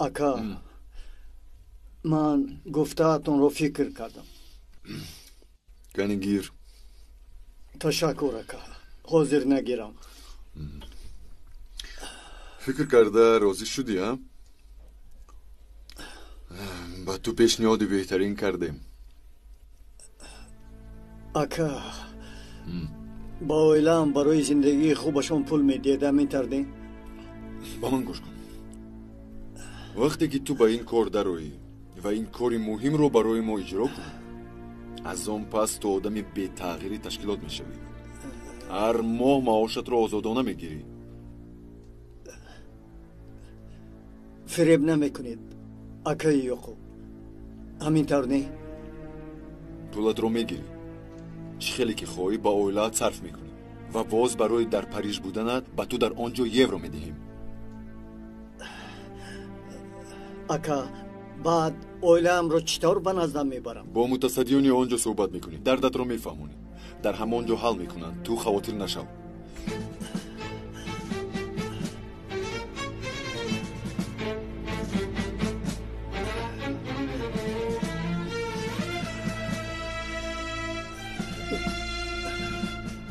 Ака, ман гуфтаатонро фикр кардам. Кани гир. Ташаккур, ака, ҳозир нагирам. Фикр карда розӣ шудӣ, а? Ба ту пешниҳоди беҳтарин кардем. Ака, ба оилаам барои зиндагии хубашон пул медиҳед, ҳамин тавр не? Ба ман гӯш кун. Вақте ки ту ба ин кор дароӣ ва ин кори муҳимро барои мо иҷро кунӣ, аз он пас ту одами бетағйири ташкилот мешавӣ. Ҳар моҳ маошатро озодона мегирӣ. Фиреб намекунед, акаи Ёқуб, ҳамин тавр не? Пулатро мегирӣ, чӣ хеле ки хоҳӣ ба оилаат сарф мекунӣ ва боз барои дар Париж буданат ба ту дар он ҷо евро медиҳем. Ака, баъд оилаамро чӣ тавр ба наздам мебарам? Бо мутасаддиёни он ҷо суҳбат мекунӣ, дардатро мефаҳмонӣ, дар ҳамон ҷо ҳал мекунанд. Ту хавотир нашав.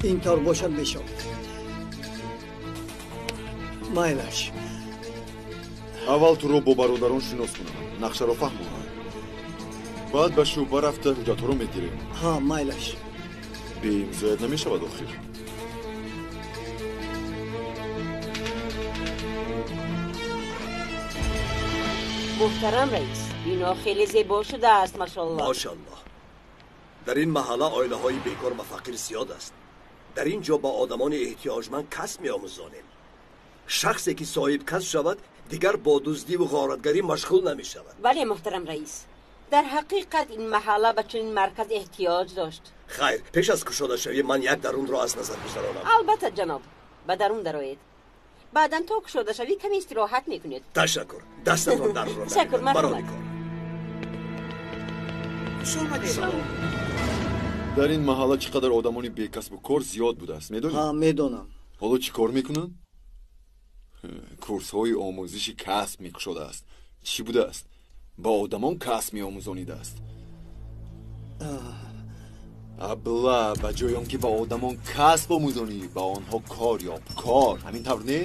Ин тавр бошад, мешавад. Майлаш. Аввал туро бо бародарон шинос кунам, нақшаро фаҳмонам, баъд ба шӯъба рафта ҳуҷҷатҳоро мегирем. Ҳа, майлаш. Беимзоят намешавад охир. Муҳтарам раис, бино хеле зебо шудааст, машоаллоҳ. Машоаллоҳ. Дар ин маҳалла оилаҳои бекор ва фақир зиёд аст. Дар ин ҷо ба одамони эҳтиёҷманд касб меомӯзонем. Шахсе ки соҳиб касб шавад, дигар бо дуздиву ғоратгарӣ машғул намешавад. Бале, муҳтарам раис, дар ҳақиқат ин маҳалла ба чунин марказ эҳтиёҷ дошт. Хайр, пеш аз кушодашавӣ ман як дарунро аз назар гузаронам. Албатта, ҷаноб, ба дарун дароед. Баъдан то кушодашавӣ каме истироҳат мекунед. Ташаккур, дастатон дарро. Ташаккур, марҳамат. Хуш омадед. Дар ин маҳалла чӣ қадар одамони бекасбу кор зиёд будааст, медонӣ? Ҳа, медонам. Ҳоло чӣ кор мекунанд? Курсҳои омӯзиши касб мекушодааст. Чӣ будааст? Ба одамон касб меомӯзонидааст. Абла, ба ҷои он ки ба одамон касб омӯзонӣ, ба онҳо кор ёб. Кор, ҳамин тавр не?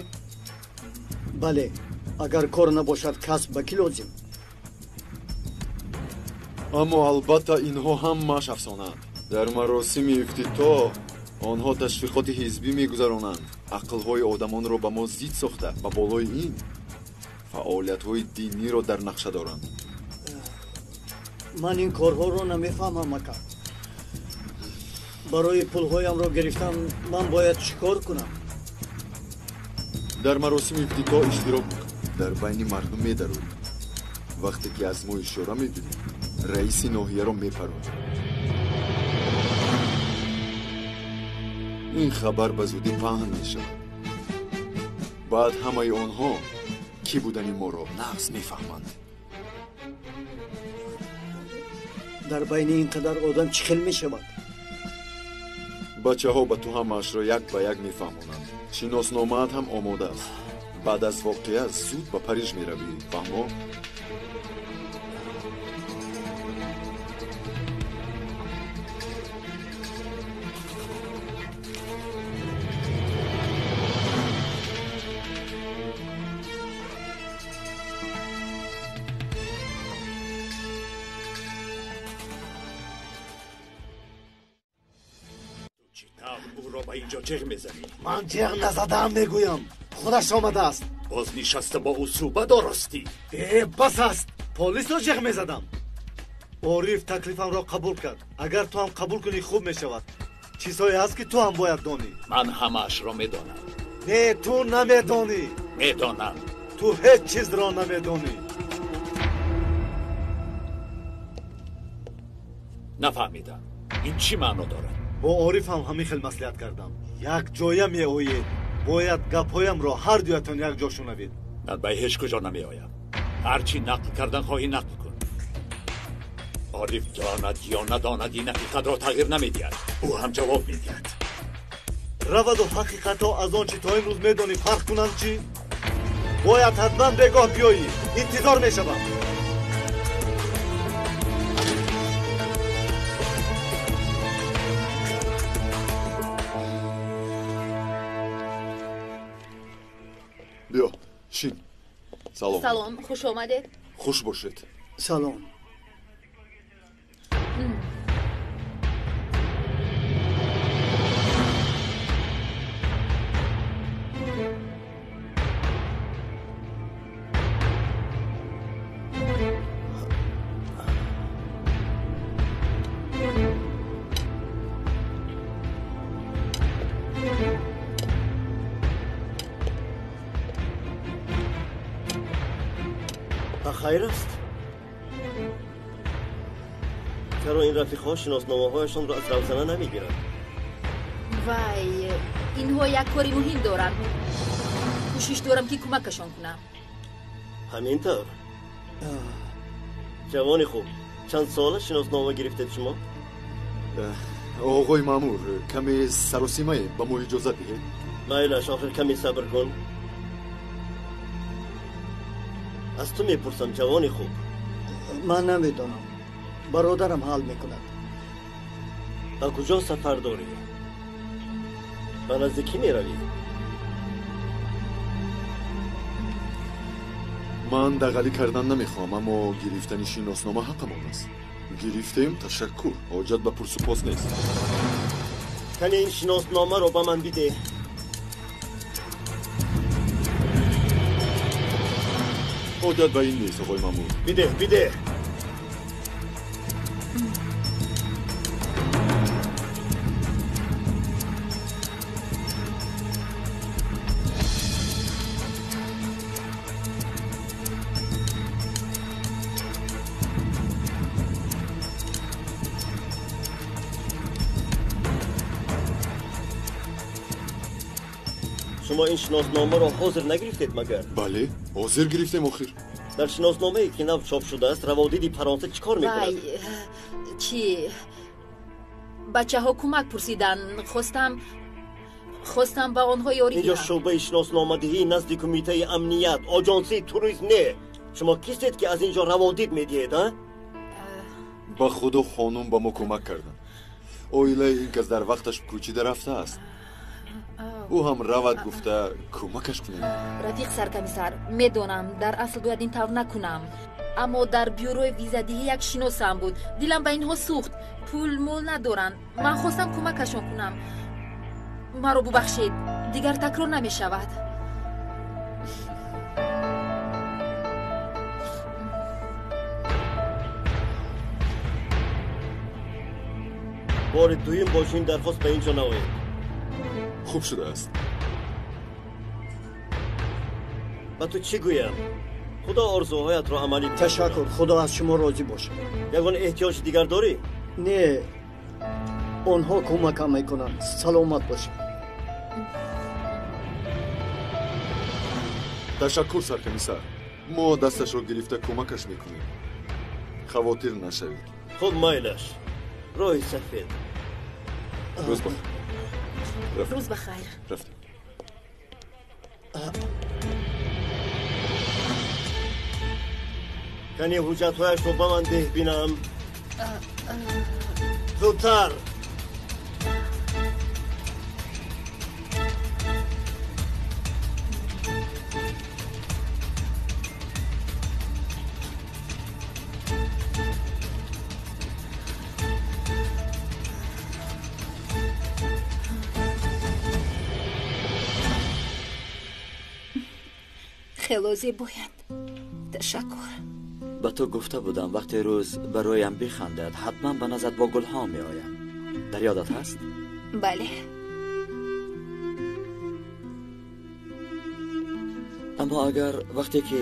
Бале, агар кор набошад, касб ба кӣ лозим? Аммо албатта инҳо ҳамааш афсонаанд. Дар маросими ифтитоҳ онҳо ташвиқоти ҳизбӣ мегузаронанд, ақлҳои одамонро ба мо зид сохта, ба болои ин фаъолиятҳои диниро дар нақша доранд. Ман ин корҳоро намефаҳмам, ака. Барои пулҳоямро гирифтан ман бояд чӣ кор кунам? Дар маросими ифтитоҳ иштирок мекун. Дар байни мардум медароӣ. Вақте ки аз мо ишора мегирӣ, раиси ноҳияро мепаронӣ. Ин хабар ба зудӣ паҳн мешавад. Баъд ҳамаи онҳо кӣ будани моро нағз мефаҳманд. Дар байни ин қадар одам чӣ хел мешавад? Бачаҳо ба ту ҳамаашро як ба як мефаҳмонанд. Шиносномаат ҳам омода аст. Баъд аз воқеа зуд ба Париж меравӣ, фаҳмо? ҷеғ мезанӣ? Ман ҷеғ назадаам, мегӯям. Худаш омадааст. Боз нишаста бо ӯ суҳбат оростӣ. Э, бас аст. Полисро ҷеғ мезадам. Ориф таклифамро қабул кард. Агар ту ҳам қабул кунӣ, хуб мешавад. Чизҳое ҳаст, ки ту ҳам бояд донӣ. Ман ҳамаашро медонам. Не, ту намедонӣ. Медонам. Ту ҳеҷ чизро намедонӣ. Нафаҳмидам, ин чӣ маъно дорад? Бо Ориф ҳам ҳамин хел маслиҳат кардам. Як ҷоя меоед, бояд гапҳоямро ҳар дуятон якҷо шунавед. Ман ба ҳеҷ куҷо намеоям. Ҳарчи нақл кардан хоҳӣ нақл кун. Ориф донад ё надонад ин ҳақиқатро тағйир намедиҳад. Ӯ ҳам ҷавоб медиҳад. Раваду ҳақиқатҳо аз он чӣ то имрӯз медонӣ фарқ кунанд чӣ? Бояд ҳатман бегоҳ биёӣ. Интизор мешавам. Биё, шин. Салом. Салом, хуш омадед. Хуш бошед. Салом. Хайр аст? Чаро ин рафиқҳо шиносномаҳояшонро аз равзана намегиранд? Вай, инҳо як кори муҳим доранд. Кӯшиш дорам ки кӯмакашон кунам. Ҳамин тавр? Ҷавони хуб, чанд сола шиноснома гирифтед шумо? Оғои маъмур, каме саросимае, ба мо иҷозат диҳед. Майлаш, охир каме сабр кун. Аз ту мепурсам, ҷавони хуб. Ман намедонам. Бародарам ҳал мекунад. Ба куҷо сафар дорӣ? Ба назди кӣ меравӣ? Ман дағалӣ кардан намехоҳам, аммо гирифтани шиноснома ҳаққамон аст. Гирифтем, ташаккур. Ҳоҷат ба пурсупос нест. Кане ин шиносномаро ба ман бидеҳ. Ҳоҷат ба ин нест, оғои маъмур. Бидеҳ, бидеҳ. Шумо ин шиносномаро ҳозир нагирифтед магар? Бале, ҳозир гирифтем охир. Дар шиносномае ки нав чоп шудааст, раводиди Фаронса чӣ кор мекунад? Вай, чӣ? Бачаҳо кӯмак пурсиданд. Хостам ба онҳо ёрӣ Инҷо диҳам. шӯъбаи шиносномадиҳӣ назди кумитаи амният, оҷонсии туризм не. Шумо кистед ки аз инҷо раводид медиҳед, а? Ба худо хонум ба мо кӯмак карданд. Оилаи ин кас дар вақташ кӯчида рафтааст. Ӯ ҳам равад гуфта кӯмакаш кунем. Рафиқ саркомиссар, медонам дар асл бояд ин тавр накунам, аммо дар бюрои визадиҳӣ як шиносам буд. Дилам ба инҳо сӯхт. Пул мол надоранд. Ман хостам кӯмакашон кунам. Маро бубахшед, дигар такрор намешавад. Бори дуюм бо чунин дархост ба ин ҷо наоед. Хуб шудааст. Ба ту чӣ гӯям? Худо орзуҳоятро амалӣ бикунад. Ташаккур, худо аз шумо розӣ бошад. Ягон эҳтиёҷи дигар дорӣ? Не, онҳо кӯмакам мекунанд. Саломат бошед. Ташаккур, саркомиссар. Мо дасташро гирифта кӯмакаш мекунем. Хавотир нашавед. Хуб, майлаш. Роҳи сафед. Рӯз бахайр. Рӯз бахайр. Рафтем. Кани ҳуҷҷатҳояшро ба ман деҳ бинам. Зудтар. Хело зебоянд. Ташаккур. Ба ту гуфта будам вақте рӯз бароям бихандад, ҳатман ба назар бо гулҳо меоям. Дар ёдат ҳаст? Бале. Аммо агар вақте ки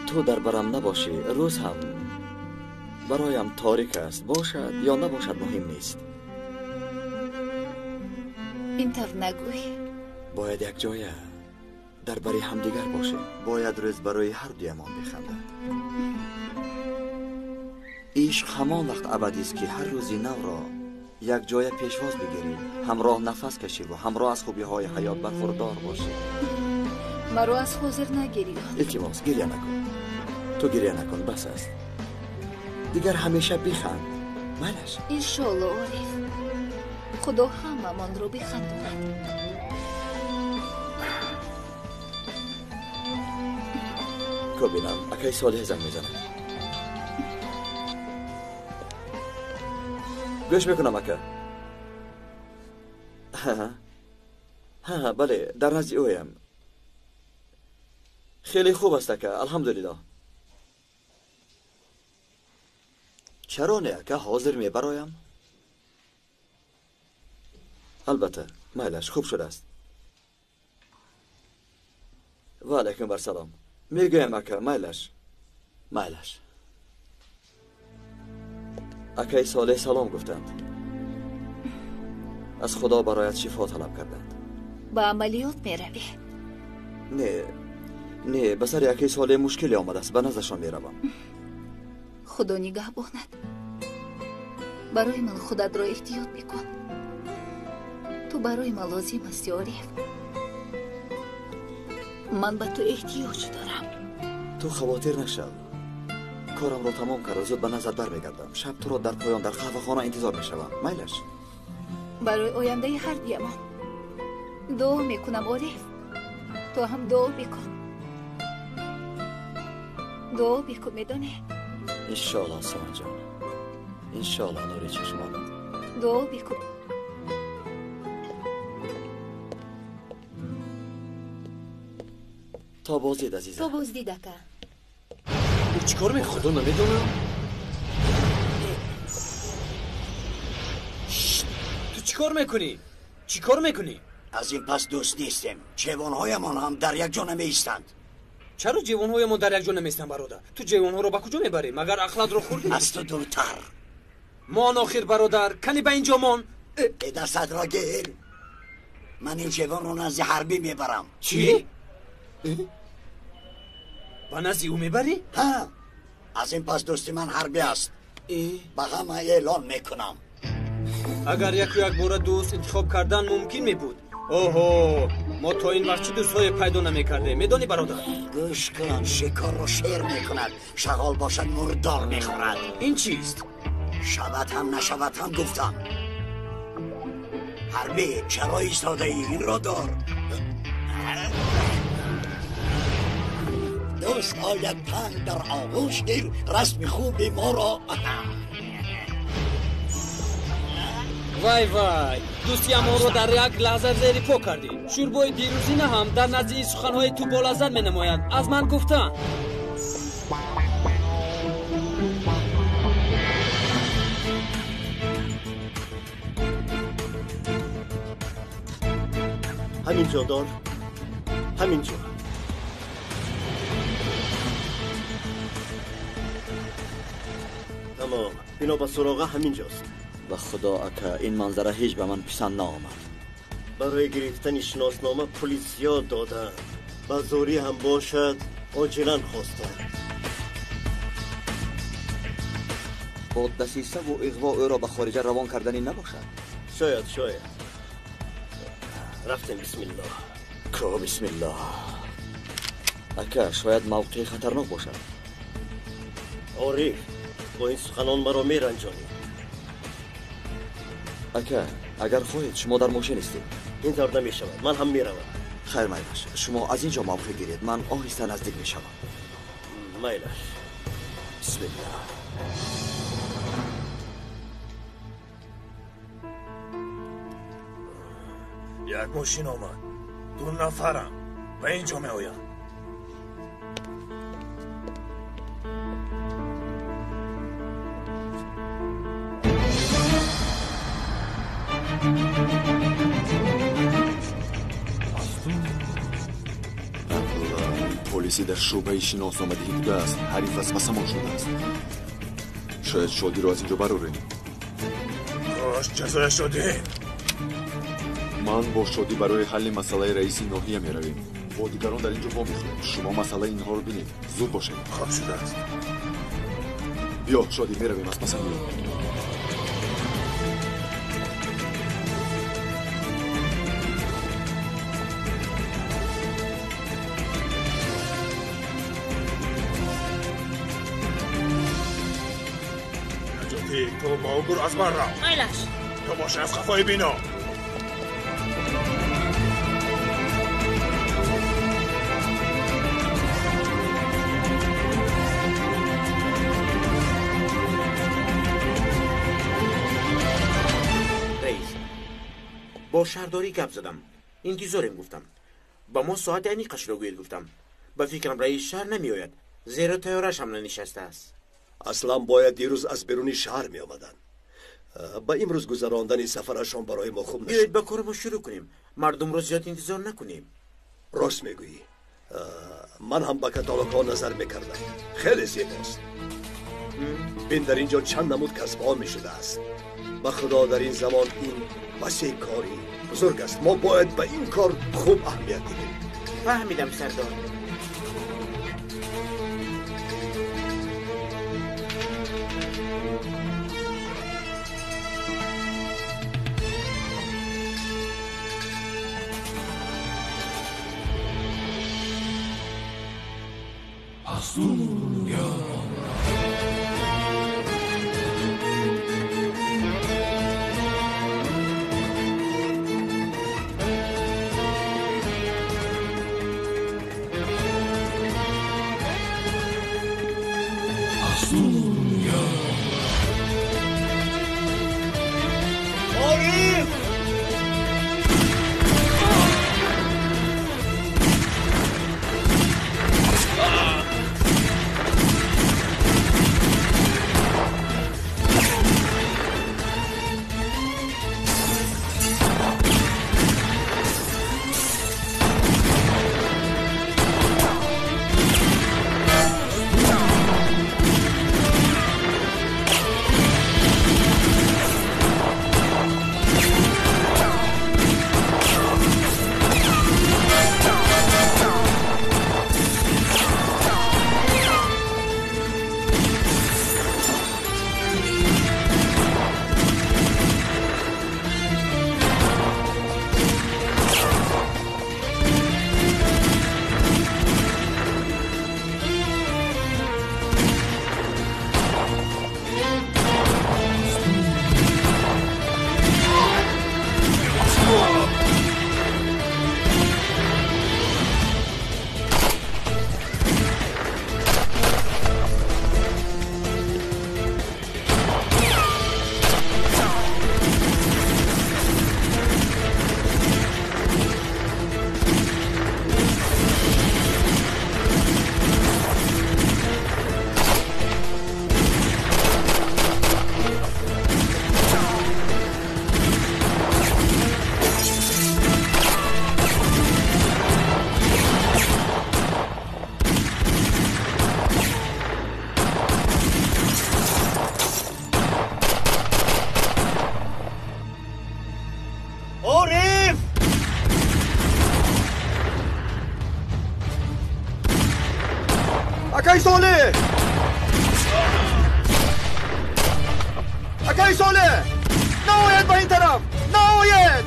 ту дар барам набошӣ, рӯз ҳам бароям торик аст. Бошад ё набошад муҳим нест. Ин тавр нагӯй. Бояд якҷоя дар бари ҳамдигар бошем. Бояд рӯз барои ҳар дуямон бихандад. Ишқ ҳамон вақт абадист, ки ҳар рӯзи навро як ҷоя пешвоз бигирӣ, ҳамроҳ нафас кашиву ҳамроҳ аз хубиҳои ҳаёт бархурдор бошӣ. Маро аз ҳозир нагирӣ. Илтимос, гиря накун. Ту гиря накун, бас аст. Дигар ҳамеша биханд. Майлаш? Иншолло, Ориф. Худо ҳамамонро бихандонад. Ко бинам, акаи Солеҳ занг мезанад. Гӯш мекунам, ака. Ҳа, бале, дар назди ӯям. Хеле хуб аст, ака, алҳамдулиллоҳ. Чаро не, ака, ҳозир мебароям? Албатта, майлаш, хуб шудааст. Ва алайкум вассалом. Мегӯям, ака, майлаш. Майлаш. Акаи Солеҳ салом гуфтанд. Аз Худо бароят шифо талаб карданд. Ба амалиёт меравӣ? Не, не, ба сари акаи Солеҳ мушкиле омадааст, ба наздашон меравам. Худо нигаҳбонад. Барои ман худатро эҳтиёт бикун. Ту барои ман лозим ҳасти, Ориф. Ман ба ту эҳтиёҷ дорам. Ту хавотир нашав. Корамро тамом карда зуд ба назар бармегардам. Шаб туро дар поён дар қаҳвахона интизор мешавам. Майлаш? Барои ояндаи ҳардуямон дуо мекунам, Ориф. Ту ҳам дуо бикун. Дуо бикун, медонӣ? Иншоаллоҳ, Саманҷон. Иншоаллоҳ, нури чашмонат. Дуо бикун. То боздид, азизам. То боздид, ака. Ӯ чӣ кор мекунад? Худо намедонам. Ту чӣ кор мекунӣ? Чӣ кор мекунӣ? Аз ин пас дӯст нестем. Ҷевонҳоямон ҳам дар як ҷо намеистанд. Чаро ҷевонҳоямон дар як ҷо намеистанд, бародар? Ту ҷевонҳоро ба куҷо мебарӣ? Магар ақлатро хӯрдӣ? Аз ту дуртар. Мон охир, бародар. Кани ба ин ҷо мон. Э, дастатро гир. Ман ин ҷевонро назди ҳарбӣ мебарам. Чӣ? Ба назди ӯ мебарӣ? Ҳа, аз ин пас дӯсти ман ҳарбӣ аст. Ба ҳама эълон мекунам. Агар яку якбора дӯст интихоб кардан мумкин мебуд, оҳо, мо то ин вақт чӣ дӯстҳое пайдо намекардем, медонӣ, бародар? Гӯш кун, шикорро шер мекунад, шағол бошад мурдор мехӯрад. Ин чист? Шавад ҳам нашавад ҳам гуфтам. Ҳарбӣ, чаро истодаӣ? Инро дор. Дӯст ояд танг дар оғӯш гир, расми хуби моро. Вай вай, дӯстиамонро дар як лаҳза зери по кардӣ. Шӯрбои дирӯзина ҳам дар назди ин суханҳои ту болаззат менамояд. Аз ман гуфтанд. Ҳамин ҷо дор, ҳамин ҷо. Тамом, бино ба суроға ҳамин ҷост. Ба худо, ака, ин манзара ҳеҷ ба ман писанд наомад. Барои гирифтани шиноснома пули зиёд доданд. Ба зӯрӣ ҳам бошад, оҷилан хостанд. Бо дасисаву иғво ӯро ба хориҷа равон карданӣ набошад? Шояд, шояд. Рафтем, бисмиллоҳ. Ко бисмиллоҳ. Ака, шояд мавқеи хатарнок бошад. Ориф, бо ин суханон маро меранҷонӣ. Ака, агар хоҳед, шумо дар мошин истед. Ин тавр намешавад, ман ҳам меравам. Хайр, майлаш, шумо аз ин ҷо мавқеъ гиред, ман оҳиста наздик мешавам. Майлаш. Бисмиллоҳ. Як мошин омад. Ду нафарам ба ин ҷо меоянд. Полиси дар шӯъбаи шиносномадиҳӣ будааст, ҳариф васвасамон шудааст. Шояд Шодиро аз ин ҷо барорем. Кош ҷазояшро диҳем. Ман бо Шодӣ барои ҳалли масъалаи раиси ноҳия меравем. Бо дигарон дар ин ҷо вомехӯрем. Шумо масъалаи инҳоро бинед. Зуд бошед. Хоб шудааст. Биё, Шодӣ, меравем аз пасам биё. Наҷотӣ, ту бо гур аз бар рав. Майлаш. Ту бош аз қафои бино. Бо шаҳрдорӣ гап задам. Интизорем гуфтам. Ба мо соати аниқашро гӯед гуфтам. Ба фикрам раиси шаҳр намеояд, зеро тайёраш ҳам нанишастааст. Аслан бояд дирӯз аз беруни шаҳр меомаданд. Ба имрӯз гузарондани сафарашон барои мо хуб нашуд. Биёед ба кори мо шурӯъ кунем. Мардумро зиёд интизор накунем. Рост мегӯӣ. Ман ҳам ба каталогҳо назар мекардам. Хеле зебост. Бин, дар ин ҷо чанд намуд касбҳо мешудааст. Ба худо, дар ин замон ин васеъ кори бузург аст. Мо бояд ба ин кор хуб аҳамият диҳем. Фаҳмидам, сардор. Акай Солеҳ! Акай Солеҳ! Наояд ба ин тараф! Наояд!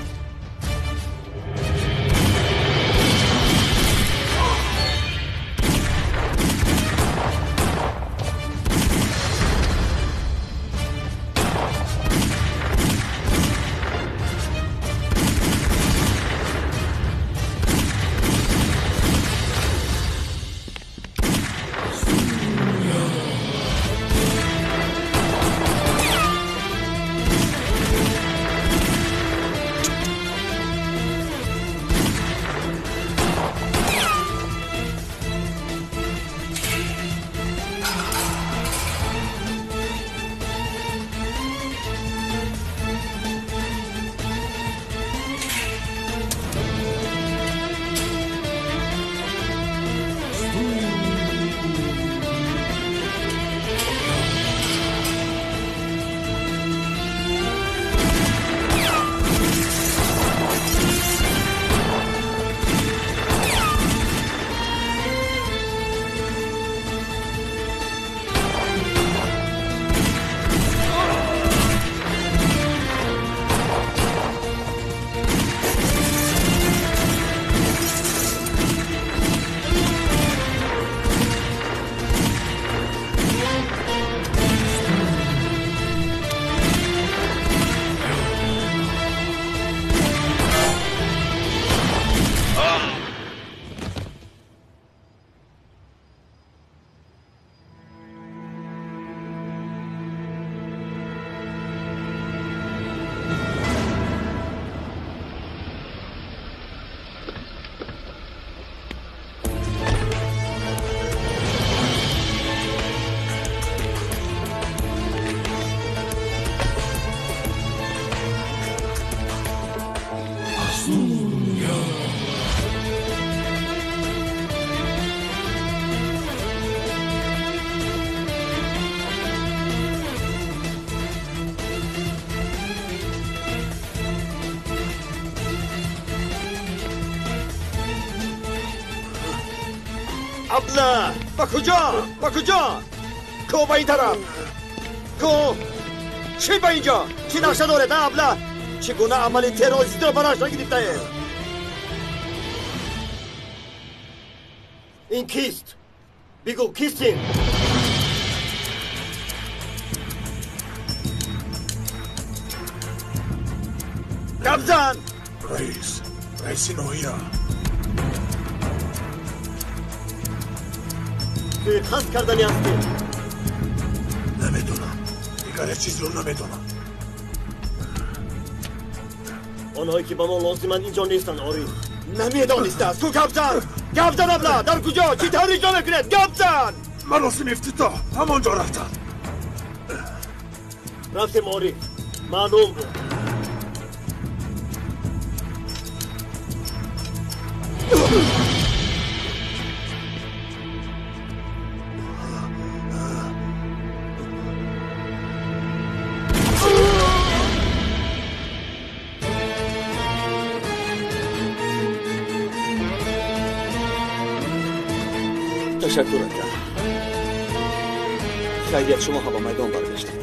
Абла, ба куҷо? Ба куҷо? Ку ба ин тараф? Ку? Чӣ ба инҷо? Чӣ нақша доред, а абла? Чӣ гуна амали террористиро ба нақша гирифтаед? Ин кист? Бигӯ, кист ин? Гап зан! Раис, раиси ноҳия. Суиқасд кардани ҳастӣ? Намедонам. Дигар ҳеҷ чизро намедонам. Онҳое ки ба мо лозиманд инҷо нестанд, Ориф. Намедонистааст. Ку гап зан! Гап зан, абла! Дар куҷо? Чӣ тавр иҷро мекунед? Гап зан! Маросими ифтитоҳ ҳамон ҷо рафтанд. Рафтем, Ориф. Маълум буд. Ташаккур, ака. Хайрият, шумо ҳам ба майдон баргаштед.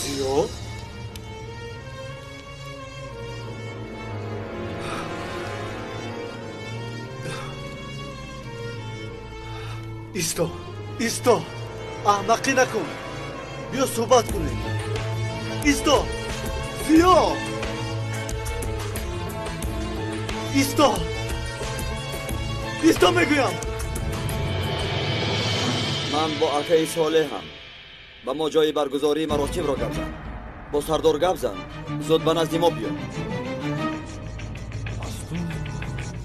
Зиё? Исто, исто, аҳмақӣ накун. Биё суҳбат кунем. Исто, Зиё! Исто! Исто мегӯям! Ман бо акаи Солеҳам. Ба мо ҷои баргузории маросимро гап зан. Бо сардор гап зан. Зуд ба назди мо биё.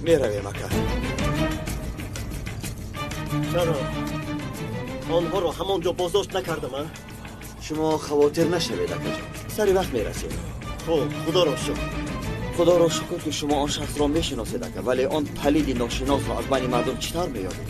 Меравем, ака. Чаро? Онҳоро ҳамон ҷо боздошт накардам, а? Шумо хавотир нашавед, акаҷон. Сари вақт мерасем. Хуб, худоро шукр. Худоро шукр, ки шумо он шахсро мешиносед, ака, вале он палиди ношиносро аз байни мардум чӣ тавр меёбед?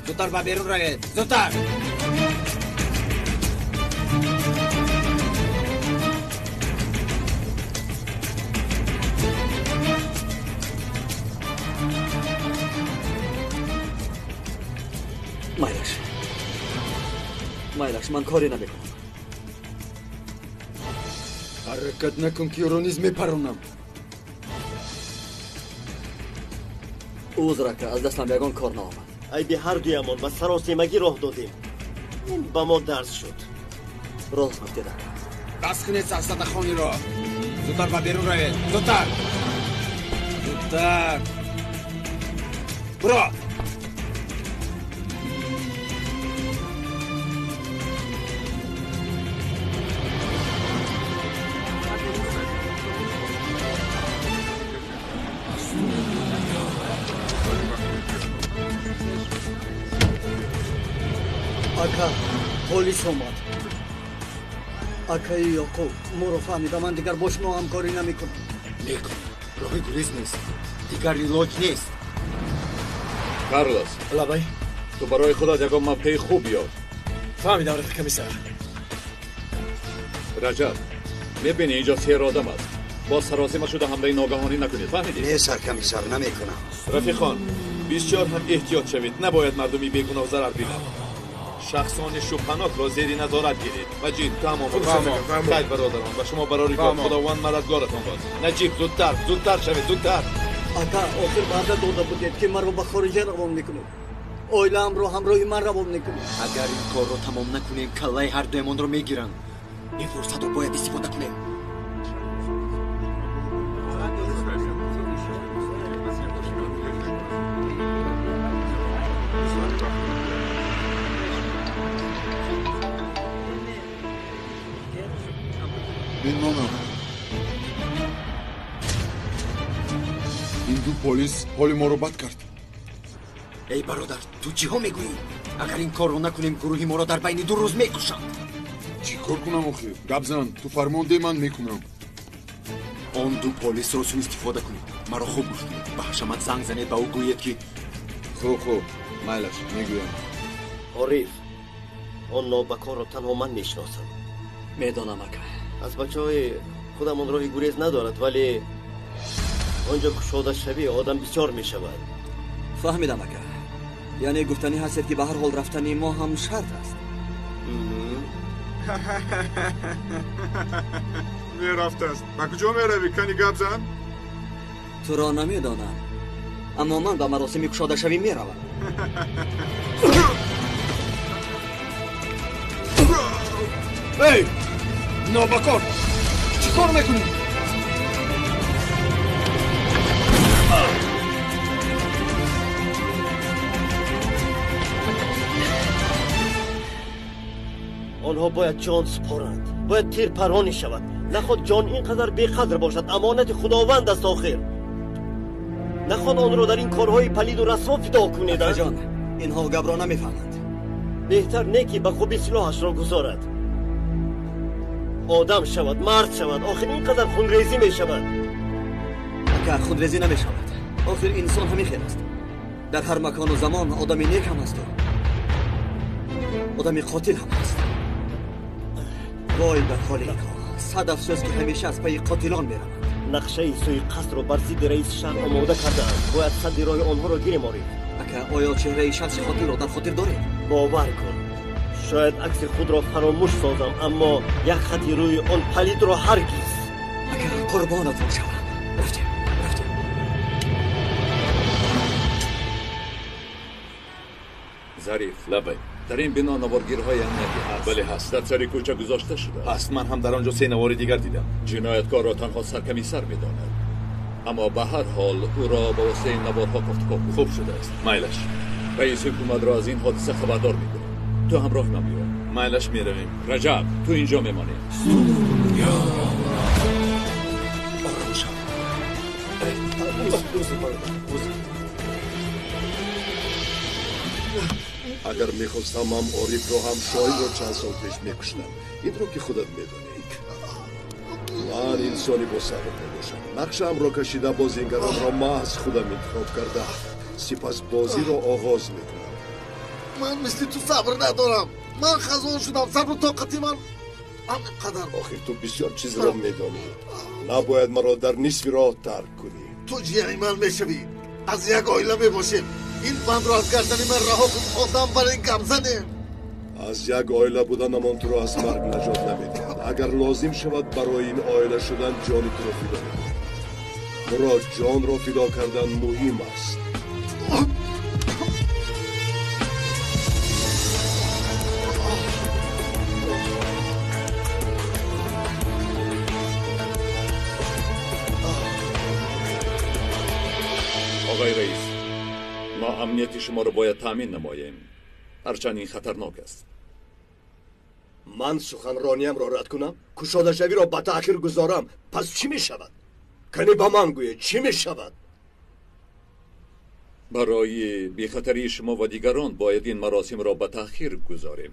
Зудтар ба берун равед, зудтар! Майлаш, майлаш, ман коре намекунам. Ҳаракат накун, ки ӯро низ мепаронам. Узр, ака, аз дастам ягон кор наомад. Айби ҳар дуямон ба саросемагӣ роҳ додем. Ин ба мо дарс шуд. Рост гуфтед, ака. Бас кунед сафсатахониро. Зудтар ба берун равед, зудтар! Зудтар! Буро! Ака, полис омад. Акаи Ёқуб, моро фаҳмида, ман дигар бо шумо ҳамкорӣ намекунам. Мекун. Роҳи гурез нест. Дигар илоҷ нест. Карлос. Лабай. Ту барои худат ягон мавқеи хуб ёб. Фаҳмидам, рафиқ комиссар. Раҷаб, мебинӣ инҷо сер одам аст. Боз саросима шуда ҳамлаи ногаҳонӣ накунед, фаҳмидӣ? Не, саркомиссар, намекунам. Рафиқон, бисёр ҳам эҳтиёт шавед. Набояд мардуми бегуноҳ зарар бинад. Шахсони шубҳанокро зери назорат гиред. Маҷид, ту ҳам омода. Хайр, бародарон, ба шумо барори кор. Худованд мададгоратон бод. Наҷиб, зудтар, зудтар шавед, зудтар. Ака, охир ваъда дода будед, ки маро ба хориҷа равон мекунед. Оилаамро ҳамроҳи ман равон мекунед. Агар ин корро тамом накунем, каллаи ҳар дуямонро мегиранд. Ин фурсатро бояд истифода кунем. Ин ду полис ҳоли моро бад кард. Эй бародар, ту чиҳо мегӯӣ? Агар ин корро накунем, гурӯҳи моро дар байни 2 рӯз мекушанд. Чӣ кор кунам охир? Гап зан, ту фармон де, ман мекунам. Он ду полисро суистифода кунед. Маро хуб гӯш кунед. Ба ҳашамат занг занед, ба ӯ гӯед ки хуб, хуб, майлаш, мегӯям. Ориф, он нобакорро танҳо ман мешиносам. Медонам, ака. Аз бачаҳои худамон роҳи гурез надорад, вале он ҷо кушодашавӣ одам бисёр мешавад. Фаҳмидам, ака. Яъне гуфтанӣ ҳастед, ки ба ҳар ҳол рафтани мо ҳам шарт аст. Мерафтааст. Ба куҷо меравӣ? Кани гап зан? Туро намедонам, аммо ман ба маросими кушодашавӣ меравам. Эй, нобакор, чӣ кор мекунӣ? Онҳо бояд ҷон супоранд, бояд тирпаронӣ шавад. Наход ҷон ин қадар беқадр бошад, амонати худованд аст охир. Наход онро дар ин корҳои палиду расво фидо кунед. Акаҷон, инҳо гапро намефаҳманд. Беҳтар не ки ба хубӣ силоҳашро гузорад. Одам шавад, мард шавад, охир ин қадар хунрезӣ мешавад. Ака, хунрезӣ намешавад. Охир инсон ҳамин хел аст. Дар ҳар макону замон одами нек ҳам ҳасту одами қотил ҳам ҳаст. Вой бар ҳоли инҳо. Сад афсӯс, ки ҳамеша аз пайи қотилон мераванд. Нақшаи сӯи қасдро бар зидди раиси шаҳр омода кардаанд. Бояд садди роҳи онҳоро гирем, Ориф. Ака, оё чеҳраи шахси қотилро дар хотир доред? Бовар кун, шояд акси худро фаромӯш созам, аммо як хати рӯи он палидро ҳаргиз. Ака, қурбонатон шавам. Рафтем, рафтем. Зариф, лабай. Дар ин бино наворгирҳои амниятӣ ҳаст? Бале, ҳаст. Дар сари кӯча гузошта шудааст? Ҳаст. Ман ҳам дар он ҷо 3 навори дигар дидам. Ҷинояткорро танҳо саркамисар медонад, аммо ба ҳар ҳол ӯро ба воситаи наворҳо кофтуков кунед. Хуб шудааст, майлаш. Раиси ҳукуматро аз ин ҳодиса хабардор мекунем. Ту ҳамроҳ ман биё. Майлаш, меравем. Раҷаб, ту инҷо мемонӣ. Ором шав. Агар мехостам, ҳам Орифро, ҳам Шоҳинро чанд сол пеш мекуштам. Инро ки худат медонӣ. Ман инсони босабр мебошам. Нақшаамро кашида, бозингаронро маҳз худам интихоб карда, сипас бозиро оғоз мекунам. Ман мисли ту сабр надорам. Ман хазон шудам. Сабру тоқати ман ҳамин қадар. Охир ту бисёр чизро медонӣ. Набояд маро дар нисфи роҳ тарк кунӣ. Ту ҷияни ман мешавӣ. Аз як оила мебошем. Ин бандро аз гардани ман раҳо кун. Одам бар ин гап занем. Аз як оила буданамон туро аз марг наҷот намедиҳад. Агар лозим шавад, барои ин оила шудан ҷони туро фидо мекунам. Мурод, ҷонро фидо кардан муҳим аст. Оғои раис, мо амнияти шуморо бояд таъмин намоем, ҳарчанд ин хатарнок аст. Ман суханрониямро рад кунам, кушодашавиро ба таъхир гузорам, пас чӣ мешавад? Кани ба ман гӯед, чӣ мешавад? Барои бехатарии шумо ва дигарон бояд ин маросимро ба таъхир гузорем.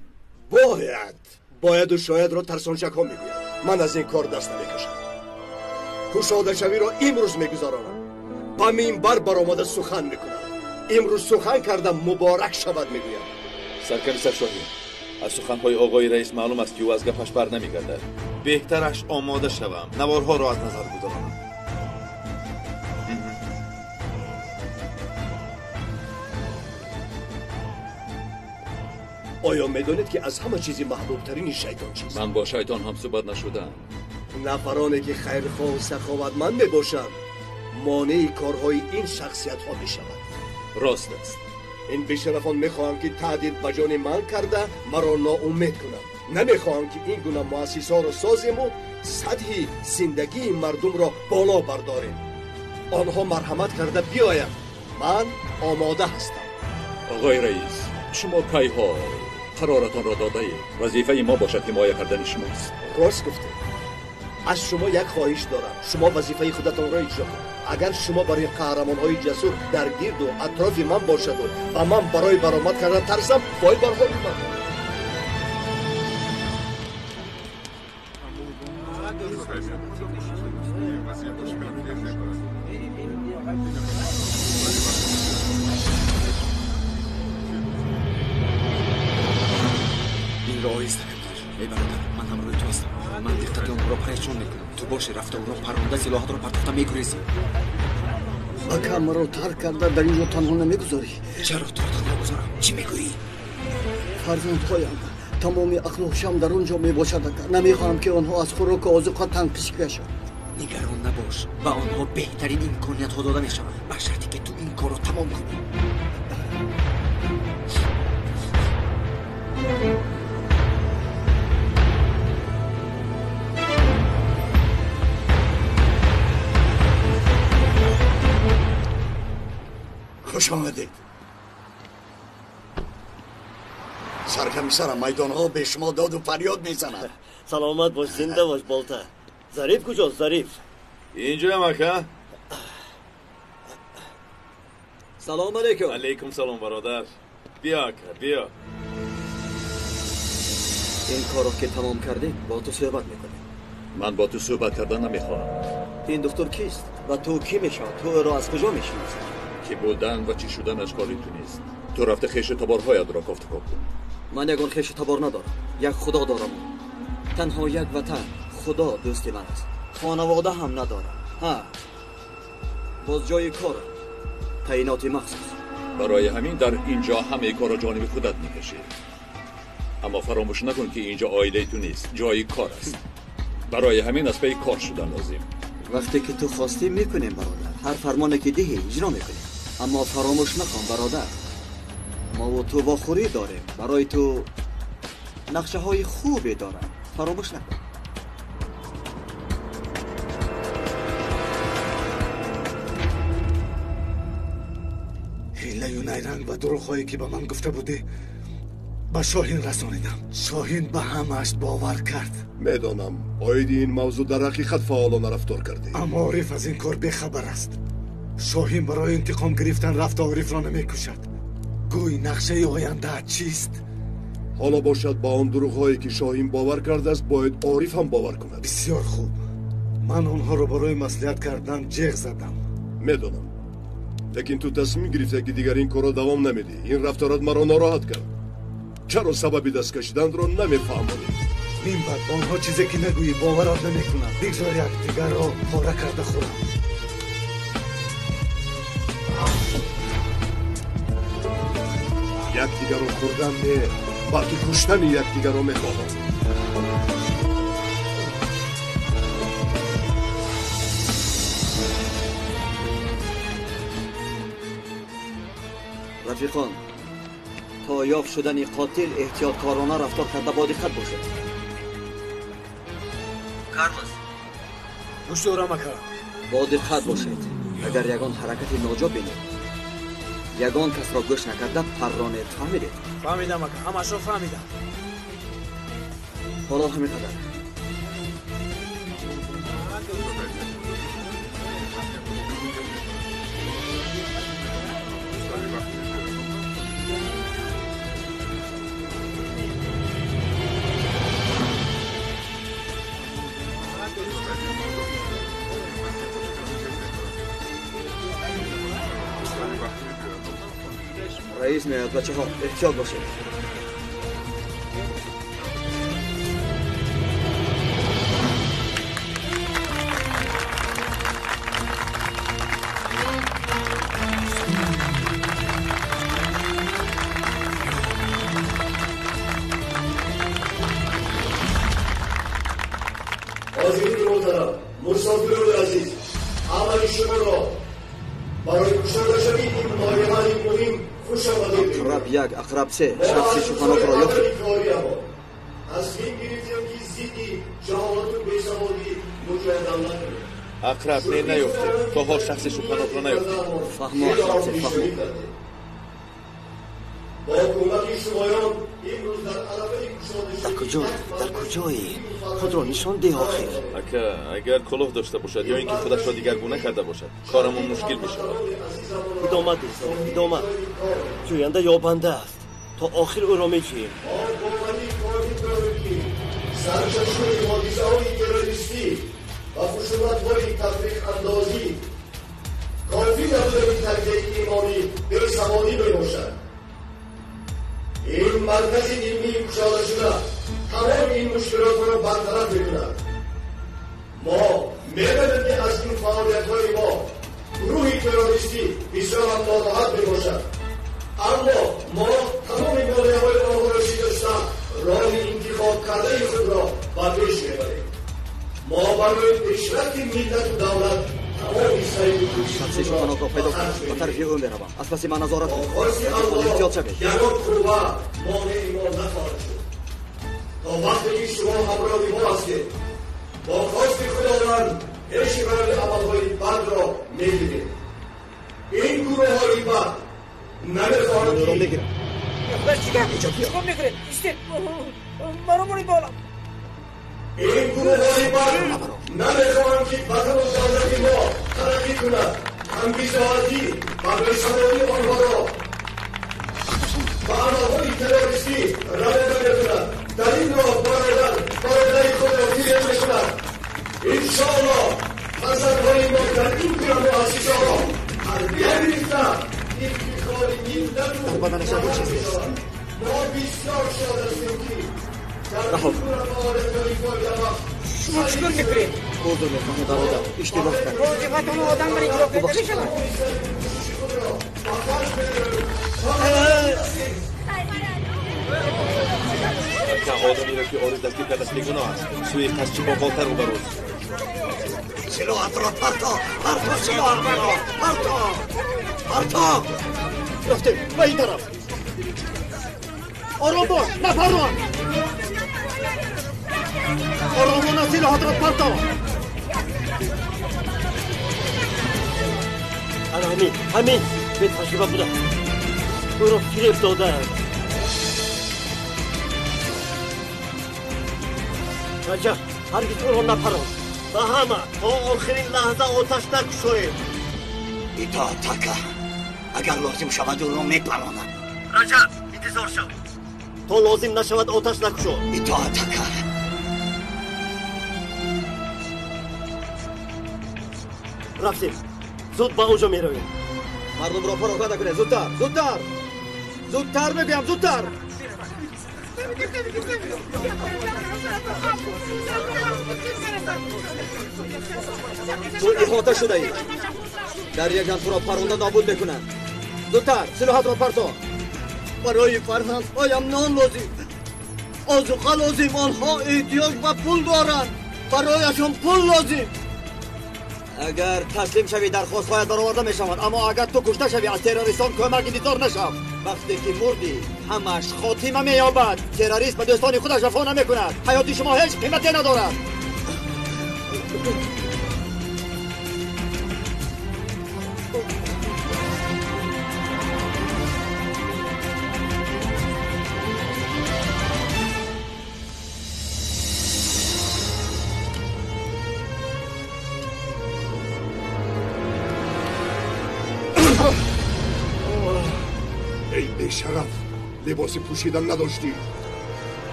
Бояд, бояду шоядро тарсончакҳо мегӯяд. Ман аз ин кор даст намекашам. Кушодашавиро имрӯз мегузаронам. Ба минбар баромада сухан мекунам. Имрӯз сухан кардам, муборак шавад мегӯям. Саркамисар Шоҳин, аз суханҳои оғои раис маълум аст, ки ӯ аз гапаш бар намегардад. Беҳтараш омода шавам, наворҳоро аз назар гузаронам. Оё медонед, ки аз ҳама чизи маҳбубтарини шайтон чист? Ман бо шайтон ҳамсӯҳбат нашудаам. Нафароне ки хайрхоҳу саховатманд мебошанд, монеи корҳои ин шахсиятҳо мешавад. Рост аст. Ин бешарафон мехоҳанд, ки таҳдид ба ҷони ман карда маро ноумед кунанд. Намехоҳам, ки ин гуна муассисаҳоро созему сатҳи зиндагии мардумро боло бардорем. Онҳо марҳамат карда биёянд. Ман омода ҳастам. Оғои раис, шумо кайҳо қароратонро додаед. Вазифаи мо бошад ҳимоя кардани шумост. Рост гуфтед. Аз шумо як хоҳиш дорам. Шумо вазифаи худатонро иҷро кунед. Агар шумо барои қаҳрамонҳои ҷасур дар гирду атрофи ман бошаду ва ман барои баромад кардан тарсам, вой бар ҳоли ман. Инро оҳиста кардир. Эй бародар, ман ҳамроҳи ту ҳастам. Ман диққати онҳоро парешон мекунам. Ту бошӣ рафта ӯро парронда силоҳатро партофта мегурезӣ. Ака, маро тарк карда дар ин ҷо танҳо намегузорӣ. Чаро туро танҳо гузорам? Чӣ мегӯӣ? Фарзандҳоям, тамоми ақлу ҳушам дар он ҷо мебошад, ака. Намехоҳам, ки онҳо аз хӯроку озуқа танқис кашанд. Нигарон набош, ба онҳо беҳтарин имкониятҳо дода мешавад, ба шарте ки ту ин корро тамом кунӣ. Хуш омадед. Саркамисара, майдонҳо бе шумо доду фарёд мезанад. Саломат бош, зинда бош, Болта. Зариф куҷост, Зариф? Инҷоям, ака. Салом алейкум. Алейкум салом, бародар. Биё, ака, биё. Ин корро ки тамом кардем, бо ту суҳбат мекунем. Ман бо ту суҳбат кардан намехоҳам. Ин духтур кист ва ту кӣ мешавад? Ту ӯро аз куҷо мешиносӣ? Ки будан ва чӣ шуданаш кори ту нест. Ту рафта хешу таборҳоятро кофтукоб кун. Ман ягон хешу табор надорам. Як худо дорам. Танҳо як ватан. Худо дӯсти ман аст. Хонавода ҳам надорам. Ҳа, боз ҷои корам, таъиноти махсус. Барои ҳамин дар ин ҷо ҳамаи корро ҷониби худат мекашӣ. Аммо фаромӯш накун, ки ин ҷо оилаи ту нест, ҷои кор аст. Барои ҳамин аз пайи кор шудан лозим. Вақте ки ту хостӣ мекунем, бародар. Ҳар фармоне ки диҳӣ иҷро мекунем. Аммо фаромӯш накун, бародар, мову ту вохӯрӣ дорем. Барои ту нақшаҳои хубе дорам. Фаромӯш накун. Ҳилаю найранг ва дурӯғҳое ки ба ман гуфта будӣ, ба Шоҳин расонидам. Шоҳин ба ҳамааш бовар кард. Медонам, оиди ин мавзӯъ дар ҳақиқат фаъолона рафтор кардӣ. Аммо Ориф аз ин кор бехабар аст. Шоҳин барои интиқом гирифтан рафта Орифро намекушад. Гӯй, нақшаи ояндаат чист? Ҳоло бошад, ба он дурӯғҳое ки Шоҳин бовар кардааст, бояд Ориф ҳам бовар кунад. Бисёр хуб. Ман онҳоро барои маслиҳат кардан ҷеғ задам. Медонам, лекин ту тасмим гирифта, ки дигар ин корро давом намедиҳӣ. Ин рафторат маро нороҳат кард. Чаро сабаби даст кашиданро намефаҳмонӣ? Мин баъд ба онҳо чизе ки нагӯӣ, боварат намекунанд. Бигзор якдигарро пора карда хӯранд. Якдигарро хӯрдан не, балки куштани якдигарро мехоҳам. Рафиқон, то ёфт шудани қотил эҳтиёткорона рафтор карда бо диққат бошед. Карлос, гӯш дорам, ака. Бо диққат бошед. Агар ягон ҳаракати ноҷо бинед, ягон касро гӯш накарда парронед. Фаҳмидед? Фаҳмидам, ака, ҳамашро фаҳмидам. Ҳоло ҳамин қадар. Раис меояд, бачаҳо, эҳтиёт бошед. Ҳозирини муҳтарам, мусофирони азиз, ҳамаи шуморо Барои кушодашавии ин лоиҳаи муҳим хуш омадед. Ақраб як, ақраб се, шахси шубҳанокро ёфтем. Тасмим гирифтем, ки зидди ҷаҳолату бесаводӣ муҷодала кунем. Ақраб не, наёфтем. То ҳол шахси шубҳанокро наёфтем. Фаҳмо, ақраб се, фаҳмо. Бо кӯмаки шумоён имрӯз дар арафаи кушодашавии Дар куҷое? Дар куҷое? Худро нишон деҳ охир. Ака, агар кулоҳ дошта бошад ё ин ки худашро дигаргуна карда бошад, корамон мушкил мешавад. Идома деҳ, идома. Ҷӯянда ёбанда аст. То охир ӯро меҷӯем. Мо боварӣ комил дорем, ки сарчашмаи ҳодисаҳои террористӣ ва хушунатҳои тафриқандозӣ кофӣ набудани тарбияи имонӣ, бесаводӣ мебошад. Ин маркази илмии кушодашуда тамоми ин мушкилотро бартараф мекунад. Мо медонем, ки аз ин фаъолиятҳои мо гурӯҳи террористӣ бисёрам нороҳат мебошад, аммо мо тамоми монеаҳои онҳоро шикаста, роҳи интихобкардаи худро ба пеш мебарем. Мо барои пешрафти миллату давлат тамоми саъю Шахси шубҳанокро пайдо кунед. Ба тарафи ӯ меравам. Аз паси ман назорат кунед. Хости Рафиқон, эҳтиёт шавед. Ягон қувва монеи мо нахоҳад шуд. То вақте ки шумо ҳамроҳи мо ҳастед, бо хости Худованд пеши роҳи амалҳои бадро мегирем. Ин гурӯҳҳои бад намехоҳанд Ӯро ки мегирам. Чикор мекунед? Истед, маро буред боло. Ин гурӯҳҳои бад намехоҳанд, ки ватану давлати мо тараққӣ кунад. Камбизоатӣ ва бесаводӣ онҳоро ба амалҳои террористӣ равона мекунад. Дар ин роҳ бародар бародари худро фиреб мекунад. Иншоаллоҳ, фарзандҳои мо дар ин гуна муассисаҳо тарбия гирифта, ифтихори миллату Дар баданаш ягон чиз нест. Мо бисёр шод ҳастем, ки дар Раҳо. ин гуна фаъолиятҳои фоидабахш Шумо чикор мекунед? Узр мехоҳам, бародар. Иштибоҳ кардем. Вазифатонро одам бар иҷро карда мешавад. Ака, одамеро ки Ориф дастгир кардааст, бегуноҳ аст. Сӯи қасдчӣ бо болта рӯбарӯст. Силоҳатро парто, парто, силоҳатро парто, парто. Рафтем ба ин тараф. Ором бош, нафарон. Оромона силоҳатро парто. Ана ҳамин, ҳамин бетаҷриба будааст. Ӯро фиреб додаанд. Раҷаб, ҳаргиз ӯро напарон. Ба ҳама то охирин лаҳза оташ накушоед. Итоат, ака. Агар лозим шавад, ӯро мепаронам. Раҷаб, интизор шав. То лозим нашавад, оташ накушо. Итоат, ака. Рафтем, зуд ба он ҷо меравем. Мардумро пароканда кунед. Зудтар, зудтар, зудтар мегӯям, зудтар. Ту иҳота шудаӣ. Дар як дам туро паронда нобуд мекунанд. Зудтар силоҳатро парто. Барои фарзандҳоям нон лозим, озуқа лозим. Онҳо эҳтиёҷ ба пул доранд. Барояшон пул лозим. Агар таслим шавӣ, дархостҳоят бароварда мешаванд, аммо агар ту кушта шавӣ, аз террористон кӯмак интизор нашав. Вақте ки мурдӣ, ҳамаш хотима меёбад. Террорист ба дӯстони худаш вафо намекунад. Ҳаёти шумо ҳеҷ қимате надорад. Эй бешараф, либоси пӯшидан надоштӣ.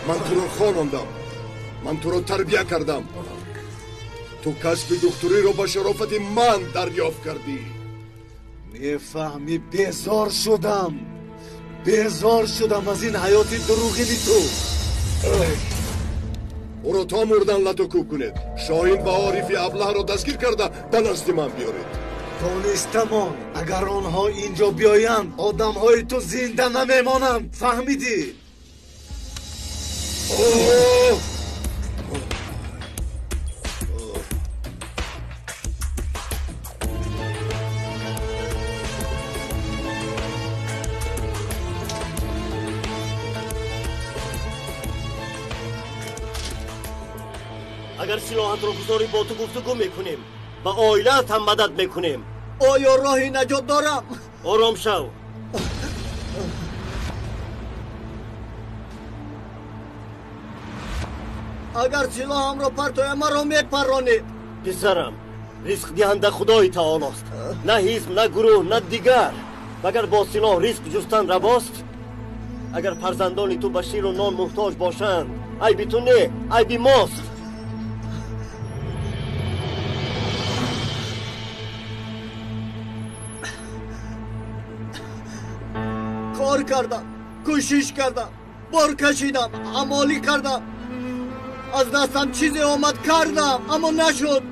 Ман туро хонондам, ман туро тарбия кардам. Ту касби духтуриро ба шарофати ман дарёфт кардӣ. Мефаҳмӣ, безор шудам, безор шудам аз ин ҳаёти дурӯғини ту. Ӯро то мурдан лату кӯб кунед. Шоҳин ва Орифи аблаҳро дастгир карда, ба назди ман биёред. Донистамон, агар онҳо инҷо биёянд, одамҳои ту зинда намемонанд, фаҳмидӣ? Оҳ! Агар силоҳатро гузорӣ, бо ту гуфтугӯ мекунем, ба оилаат ҳам мадад мекунем. Оё роҳи наҷот дорам? Ором шав. Агар силоҳамро партоям, маро мепаронед. Писарам, ризқдиҳанда Худои таолост, на ҳизб, на гурӯҳ, на дигар. Магар бо силоҳ ризқ ҷустан равост? Агар фарзандони ту ба ширу нон муҳтоҷ бошанд, айби ту не, айби мост. Кор кардам, кӯшиш кардам, бор кашидам, ҳамолӣ кардам. Аз дастам чизе омад, кардам, аммо нашуд.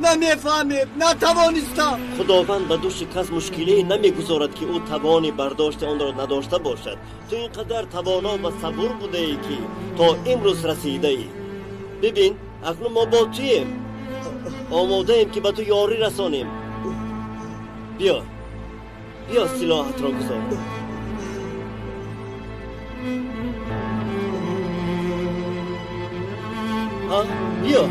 Намефаҳмед, натавонистам. Худованд ба дӯши кас мушкилие намегузорад, ки ӯ тавони бардошти онро надошта бошад. Ту ин қадар тавоно ва сабур будаӣ, ки то имрӯз расидаӣ. Бибин, акнун мо бо туем, омодаем, ки ба ту ёрӣ расонем. Биё, биё, силоҳатро гузор. Биё.